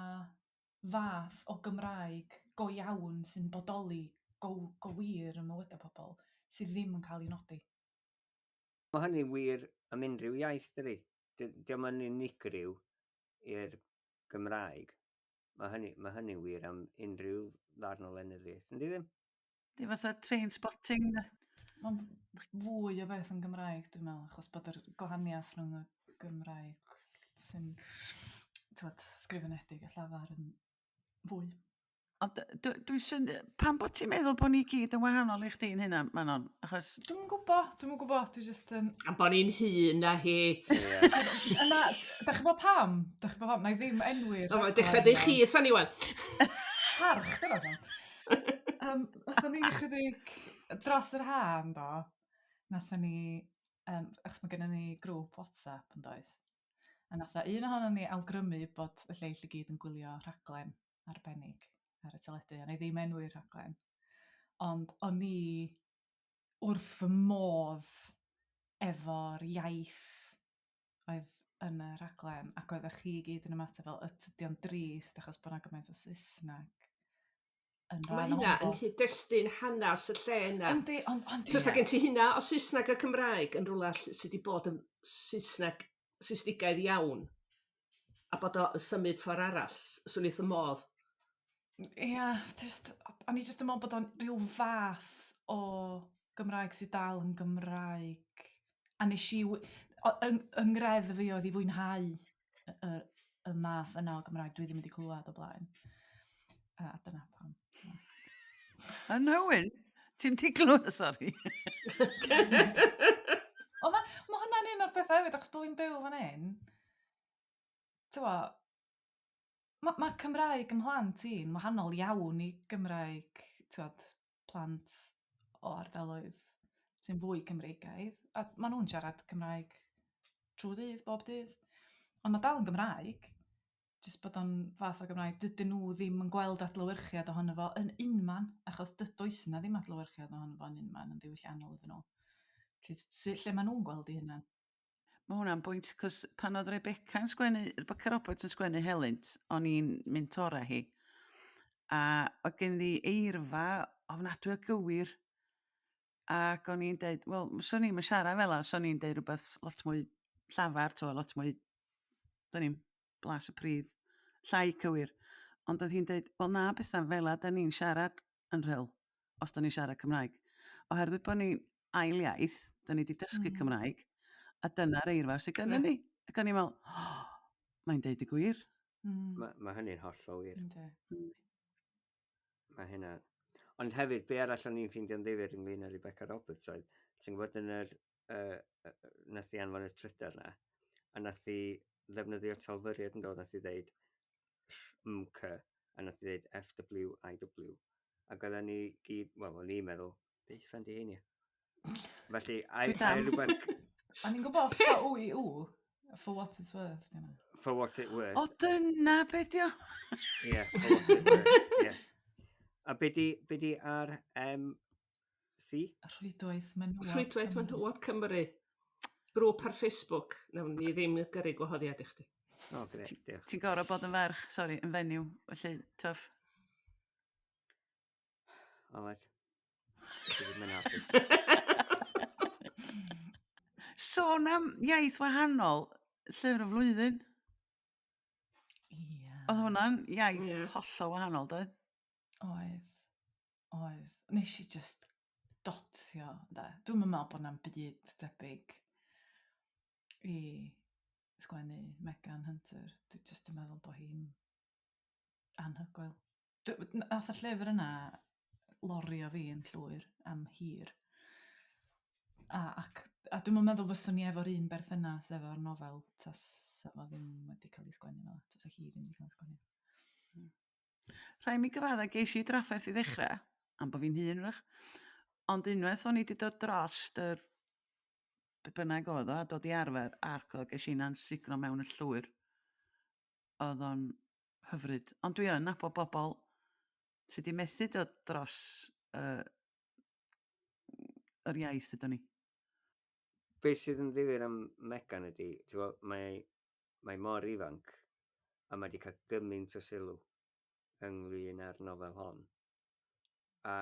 fath o Gymraeg go iawn sy'n bodoli go, go wir ym mywydau pobl sydd ddim yn cael ei nodi. Mae hynny'n wir am unrhyw iaith, dydy? Dio'm yn unigryw i'r Gymraeg. Mae hynny, mae hynny'n wir am unrhyw ddarn o lenyddiaeth, yndi ddim? Di fatha train spotting, de. Mae'n fwy o beth yn Gymraeg, dwi'n meddwl, achos bod yr gwahaniaeth rhwng y Gymraeg sy'n t'wod, sgrifenedig a llafar yn fwy. Ond dwi sy'n... Pam bod ti'n meddwl bod ni gyd yn wahanol i chdi'n hynna, Manon? Achos... Dwi'm yn gwybod, dwi'm yn gwybod, dwi jyst yn... Am bod ni'n hŷn na hi. Na, da chi'n gwybod pam? Da chi'n gwybod pam? Na i ddim enwi'r... O, mae'n dechrau deud chi, tha ni wan. Parch, dyna Sian. Nathon ni chydig dros yr ha, yndo, nathon ni, achos mae gennym ni grŵp WhatsApp yn does, a nath un ohonon ni awgrymu bod y lleill i gyd yn gwylio rhaglen arbennig ar y teledu, a na i ddim enwi'r rhaglen. Ond o'n i wrth fy modd efo'r iaith oedd yn y rhaglen, ac oeddech chi i gyd yn ymateb fel, y tydi o'n drist achos bod 'na gymaint o Saesneg yn Mae rhan hynna ohono yn fo. nghyd-destun hanes y lle yna. Yndi, ond... ond Fysa gen ti hynna o Saesneg a Cymraeg yn rhywle sydd wedi bod yn Saesneg, Saesnigaidd iawn, a bod o yn symud ffordd arall, swn i wrth y modd. Ia, jyst, o'n i jyst yn meddwl bod o'n rhyw fath o Gymraeg sydd dal yn Gymraeg. A nes i, yng, yng ngreddf fi oedd i fwynhau y, y, y math yna o Gymraeg dwi ddim wedi clywed o blaen. A dyna pam. Yn Hywyn, ti'n ti glywed, sori. Ond mae hwnna'n un o'r pethau hefyd, achos bod fi'n byw fan hyn, t'mo', ma' ma' Cymraeg 'ym mhlant i'n wahanol iawn i Gymraeg, t'wod, plant o ardaloedd sy'n fwy Cymreigaidd, a ma' nhw'n siarad Cymraeg trwy ddydd, bob dydd. Ond ma' dal yn Gymraeg, jyst bod o'n fath o Gymraeg dydyn nhw ddim yn gweld adlewyrchiad ohono fo yn unman, achos does 'na ddim adlewyrchiad ohono fo yn unman yn ddiwylliannol iddyn nhw. Felly lle maen nhw'n gweld eu hunain? Mae hwnna'n bwynt, cos pan oedd Rebecca yn sgwennu, Rebecca Roberts yn sgwennu Helynt, o'n i'n mentora hi. A oedd gen i eirfa ofnadwy o gywir. Ac o'n i'n deud, wel, swn i'n siarad fel 'a, swn i'n deud rhywbeth lot mwy llafar, to, lot mwy, dwn i'm, blas y pridd, llai cywir. Ond oedd hi'n deud, wel na, bethau fel 'a da ni'n siarad yn Rhyl, os da ni'n siarad Cymraeg. Oherwydd bod ni'n ail iaith, da ni wedi dysgu Cymraeg, a dyna'r eirfa sydd gennym ni. Ac o'n i'n meddwl, oh, mae'n deud y gwir. Mae ma hynny'n hollol wir. Mae hynna. Ond hefyd, be arall o'n i'n ffeindio'n ddifyr ynglyn â Rebecca Roberts oedd, ti'n gwybod yn yr, nath i anfon y trydar na, a nath i ddefnyddio talfyriad yn dod, nath i ddeud MK, a nath i ddeud FWIW. Ac oedden ni gyd, wel, o'n i'n meddwl, be uffern di heini? Felly, ai, ai rhywbeth... O'n i'n gwybod for w i w, for what it's worth. You know. For what it worth. O, dyna beth di o. Ie, for what it worth, ie. A be di, be di RMC? Rhwydwaith Menywod. Rhwydwaith Menywod Cymru. Grŵp ar Facebook. Nawn ni ddim gyrru gwahoddiad i chdi. O, gret, diolch. Ti'n gorfod bod yn ferch, sori, yn fenyw, felly, tough. Aled. Dwi ddim yn hapus. Sôn am iaith wahanol, llyfr y flwyddyn. Ia. Oedd hwnna'n iaith Ie. hollol wahanol, doedd? Oedd. Oedd. Nes i just dotio, ynde. Dwi'm yn meddwl bod na'm byd debyg i sgwennu Megan Hunter. Dwi jyst yn meddwl bod hi'n anhygoel. Nath y llyfr yna lorio fi yn llwyr am hir. A, ac, a dwi'm yn meddwl fyswn i efo'r un berthynas efo'r nofel tasa fo ddim wedi cael ei sgwennu fel 'a, tasa hi ddim wedi cael ei sgwennu. Rhaid mi gyfadda geis i drafferth i ddechrau, am bod fi'n hŷn wrach. Ond unwaith o'n i wedi dod drost yr be bynnag oedd o, a dod i arfer, ac o ges i'n ansugno mewn y llwyr. Oedd o'n hyfryd. Ond dwi yn nabod bobl sydd wedi methu dod dros yr iaith ydyn ni. Be sydd yn ddifyr am Megan ydy, ti'n gwbod, mae, mae mor ifanc a mae wedi cael gymaint o sylw ynglyn â'r nofel hon. A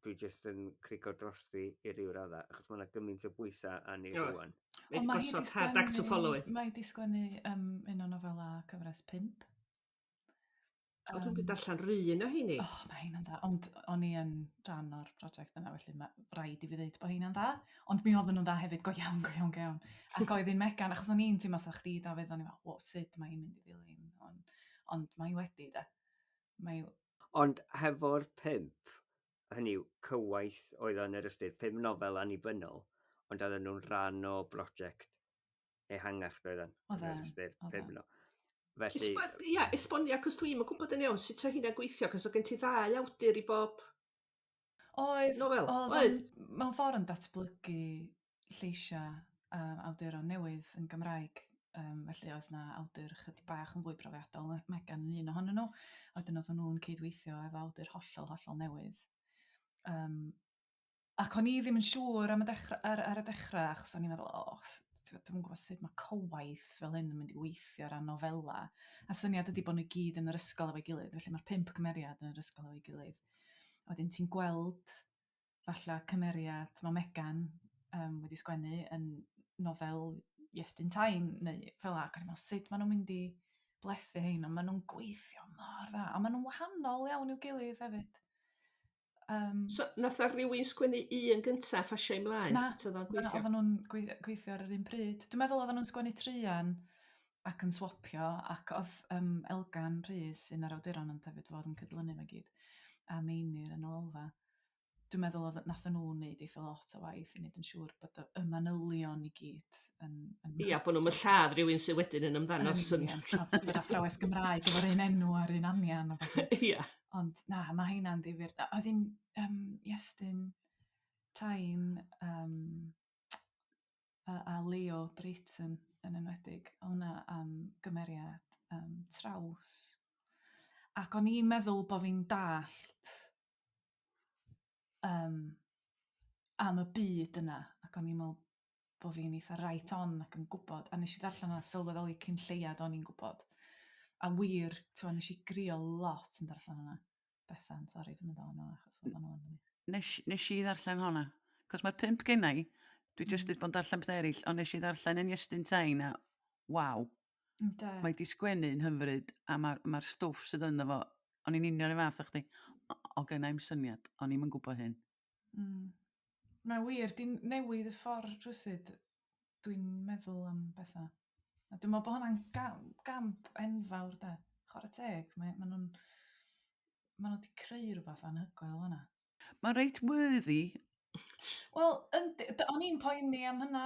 dwi jyst yn crigo drosti i ryw radda, achos mae yna gymaint o bwysau arni rŵan. Mae wedi gosod hard act to follow it. Mae di sgwennu un o nofela cyfres 5. O, dwi'n um, darllen rhan o heini. Oh, mae heina'n dda. Ond o'n i yn rhan o'r prosiect yna, felly mae rhaid i fi ddeud bod heina'n dda. Ond mi oedden nhw'n dda hefyd, go iawn, go iawn, go iawn. Ac oedd un Megan, achos o'n i'n teimlo fatha chdi, Dafydd, o'n i'n meddwl, o, sut mae hi'n mynd i ddilyn? Ond, ond mae hi wedi, da. Mae... Ond hefo'r pump, hynny yw, cywaith oedd o'n yr ystyr, pum nofel annibynnol, ond oedden nhw'n rhan o brosiect ehangach doedden. Oedden. Oedden. Felly... Ia, esbonia, cos dwi'n yn gwybod yn iawn sut o hynna gweithio, cos oedd gen ti ddau awdur i bob oedd, nofel. Oedd, mewn ffordd yn datblygu lleisiau awduron newydd yn Gymraeg. Felly oedd na awdur chydig bach yn fwy profiadol, Megan yn un ohonyn nhw. A wedyn oedden nhw'n cydweithio efo awdur hollol, hollol newydd. Ac o'n i ddim yn siŵr am y dechrau, ar y dechrau, achos o'n i'n meddwl, o, oh, dwi'm yn gwybod sut mae cywaith fel hyn yn mynd i weithio ar ran nofela. A syniad ydy bod nhw gyd yn yr ysgol efo'i gilydd, felly mae'r pump cymeriad yn yr ysgol efo'i gilydd. A wedyn ti'n gweld falle cymeriad, mae Megan wedi sgwennu yn nofel Iestyn Tyne, neu fel 'a, ac o'n i'n meddwl, sut maen nhw'n mynd i blethu hein, ond maen nhw'n gweithio mor dda, a maen nhw'n wahanol iawn i'w gilydd hefyd. So, nath ar rhywun sgwennu un gyntaf a phasio ymlaen? Na, sut oedd o'n gweithio? Oedden nhw'n gweithio ar yr un pryd. Dwi'n meddwl oedden nhw'n sgwennu trian ac yn swapio, ac oedd Elgan Rhys, un o'r awduron, ond hefyd fod yn cydlynu fe gyd, a Meinir yn Olfa. Dwi'n meddwl oedd nathon nhw wneud eitha lot o waith i wneud yn siŵr bod y manylion i gyd yn Ia, bod nhw'n lladd rhywun sydd wedyn yn ymddangos yn... Yn yr athrawes Gymraeg efo'r un enw a'r un anian. Ia. Ond na, mae heina'n ddifyr. Oedd hi'n Iestyn Tyne a Leo Drayton yn enwedig. O hwnna am gymeriad traws. Ac o'n i'n meddwl bod fi'n dallt am y byd yna, ac o'n i'n meddwl bod fi'n eitha right on ac yn gwybod, a nes i ddarllen yna sylweddoli cyn lleiad o'n i'n gwybod. A wir, ti'n nes i grio lot yn darllen yna. Bethan, sori, dwi'n mynd o'n achos oedd o'n wych. Nes i ddarllen honna, cos mae'r pump genna i, dwi jyst wedi bod yn darllen pethau eraill, ond nes i ddarllen yn Iestyn Tyne a waw. Mae di sgwennu'n hyfryd, a mae'r ma stwff sydd ynddo fo, o'n i'n union y fath â chdi, o genna i'm syniad, o'n i'm yn gwybod hyn. Mae wir, di'n newid y ffordd rhywsut dwi'n meddwl am bethau. A dwi'n meddwl bod hwnna'n gamp enfawr, de. Chwarae teg, ma nhw'n ma nhw wedi creu rhywbeth anhygoel fan'na. Mae'n reit worthy. Wel, o'n i'n poeni am hynna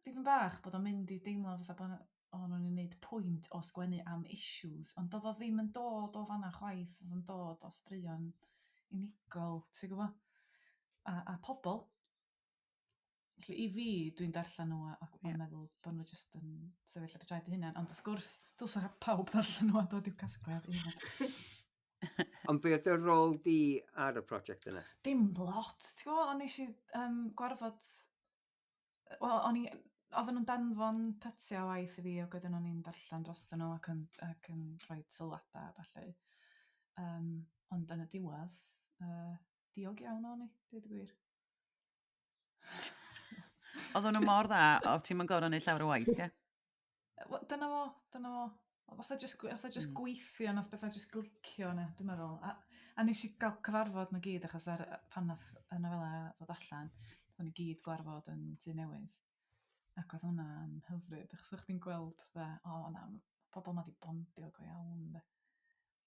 dipyn bach, bod o'n mynd i deimlo fatha bod o'n nhw'n gwneud pwynt o sgwennu am issues, ond doedd o ddim yn dod o fan'na chwaith, oedd o'n dod o straeon unigol, ti'n gwybod? A pobl. Felly i fi, dwi'n darllen nhw ac yn meddwl bod nhw jyst yn sefyll ar y traed eu hunain, ond wrth gwrs, dylsa pawb ddarllen nhw a dod i'w casgliad eu hunain. Ond be oedd dy rôl di ar y prosiect yna? Dim lot, ti'n gwybod, ond nes i gwarfod... Wel, oedden nhw'n danfon pytiau o waith i fi, ac wedyn o'n i'n darllen drostyn nhw ac yn rhoi sylwadau a ballu. Ond yn y diwedd, diog iawn o'n i, dweud y gwir. Oedden nhw mor dda, o ti'n mynd gorfod neud llawer o waith, ie? Wel, dyna fo, dyna fo. Fatha just gweithio, nath bethau just glicio yna, dwi'n meddwl. A nes i gael cyfarfod nhw gyd, achos pan nath y nofela ddod allan, o'n i gyd gwarfod yn Tŷ Newydd. Ac oedd hwnna'n hyfryd, achos o'ch chdi'n gweld fatha, o na, pobl ma di bondio go iawn. De.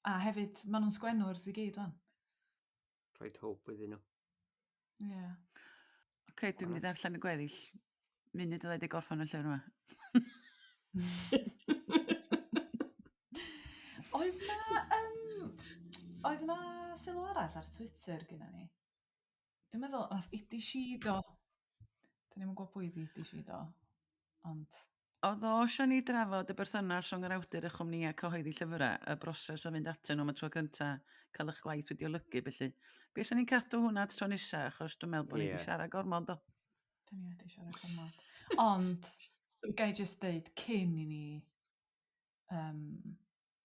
A hefyd, maen nhw'n sgwennwrs i gyd, wan. Rhaid hope iddyn nhw. Ie. Yeah. Oce, dwi'n mynd i ddarllen y gweddill. Munud o ddeud i gorffen y llyfr yma. Oedd na sylw arall ar Twitter gyda ni? Dwi'n meddwl, nath Idi Shido. Dyn ni'm yn gwybod pwy ydi Idi Shido, ond... Oedd o isio ni drafod y berthynas rhwng yr awdur a chwmnïau cyhoeddi llyfrau, y broses o fynd atyn nhw am y tro cynta, cael eich gwaith wedi olygu, felly. Be sy'n ni'n cadw hwnna at tro nesa, achos dwi'n meddwl bod ni wedi siarad gormod, do. Da ni wedi siarad gormod. Ond, ga i jyst deud, cyn i ni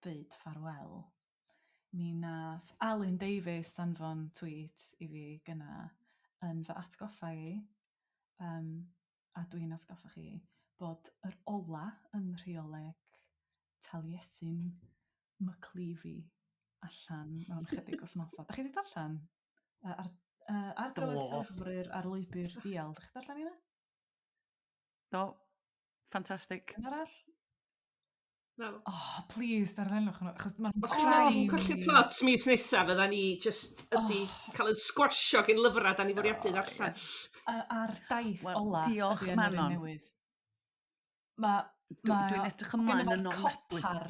ddeud ffarwel, mi nath Alun Davies ddanfon tweet i fi gynna yn fy atgoffa i, a dwi'n atgoffa chi, bod yr ola yn rheoleg Taliesin McLeavy. allan mewn chydig wythnosau. Da chi wedi darllen? Ar drywydd llyfr ar lwybr dial. Da chi darllen hynna? Do. Ffantastig. Un arall? No. Oh, please, darllenwch nhw. Achos ma'n Os dwi'n ddim colli'r plot mis nesaf, fydda ni just ydi oh. cael yn sgwasio gen lyfrau da ni fwriadu ddarllen. A'r daith well, ola. Diolch, Manon. Mae... Ma, Dwi'n edrych ymlaen yn ofnadwy. Copar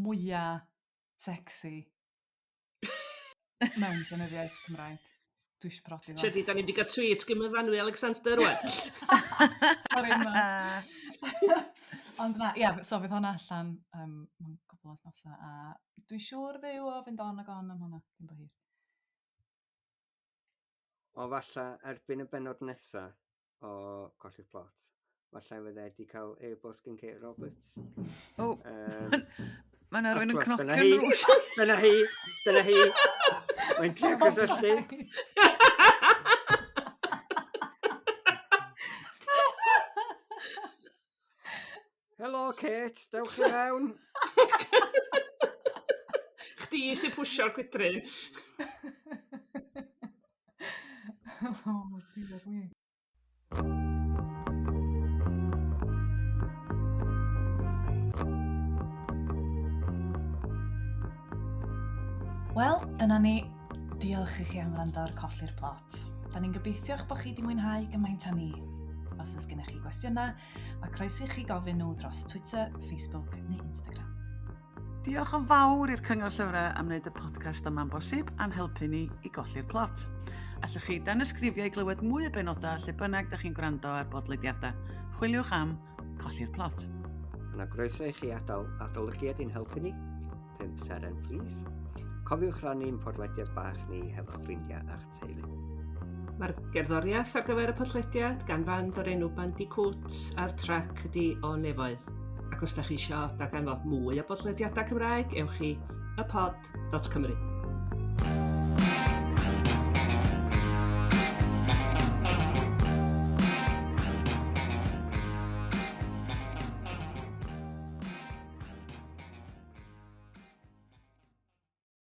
mwyaf sexy mewn llenyddiaeth Cymraeg. Dwi eisiau prodi fo. Siedi, da ni'n wedi cael tweet gym Fanwy Alexander, rwan. Sorry, ma. Ond na, ia, so fydd hwnna allan mewn cwbl o wythnosau, a dwi'n siŵr ddew o fynd on ag on am hwnna, cyn bo hir. O falle erbyn y bennod nesa o Colli'r Plot, falle fydde wedi cael e-bost gen Kate Roberts. O, mae yna rhywun yn cnocio'n drws. Dyna hi, dyna hi. Mae'n trio cysylltu. Helo, Kate, dewch i mewn. Chdi sy'n pwsio'r gwydryn. Oh, dear me. Wel, dyna ni. Diolch i chi am wrando ar Colli'r Plot. Da ni'n gobeithio'ch bod chi wedi mwynhau gymaint â ni. Os oes gennych chi gwestiynau, mae croeso i chi gofyn nhw dros Twitter, Facebook neu Instagram. Diolch yn fawr i'r Cyngor Llyfrau am wneud y podcast yma'n bosib a'n helpu ni i golli'r plot. Allwch chi danysgrifio i glywed mwy o benodau lle bynnag da chi'n gwrando ar bodlediadau. Chwiliwch am Colli'r Plot. Yna groeso i chi adael adolygiad i'n helpu ni. 5 seren, please. Cofiwch rannu'n podlediad bach ni hefo'ch ffrindiau a'ch teulu. Mae'r gerddoriaeth ar gyfer y podlediad gan fand o'r enw Bandicoot a'r trac ydi O Nefoedd. Ac os da chi eisiau darganfod mwy o bodlediadau Cymraeg, ewch i ypod.cymru.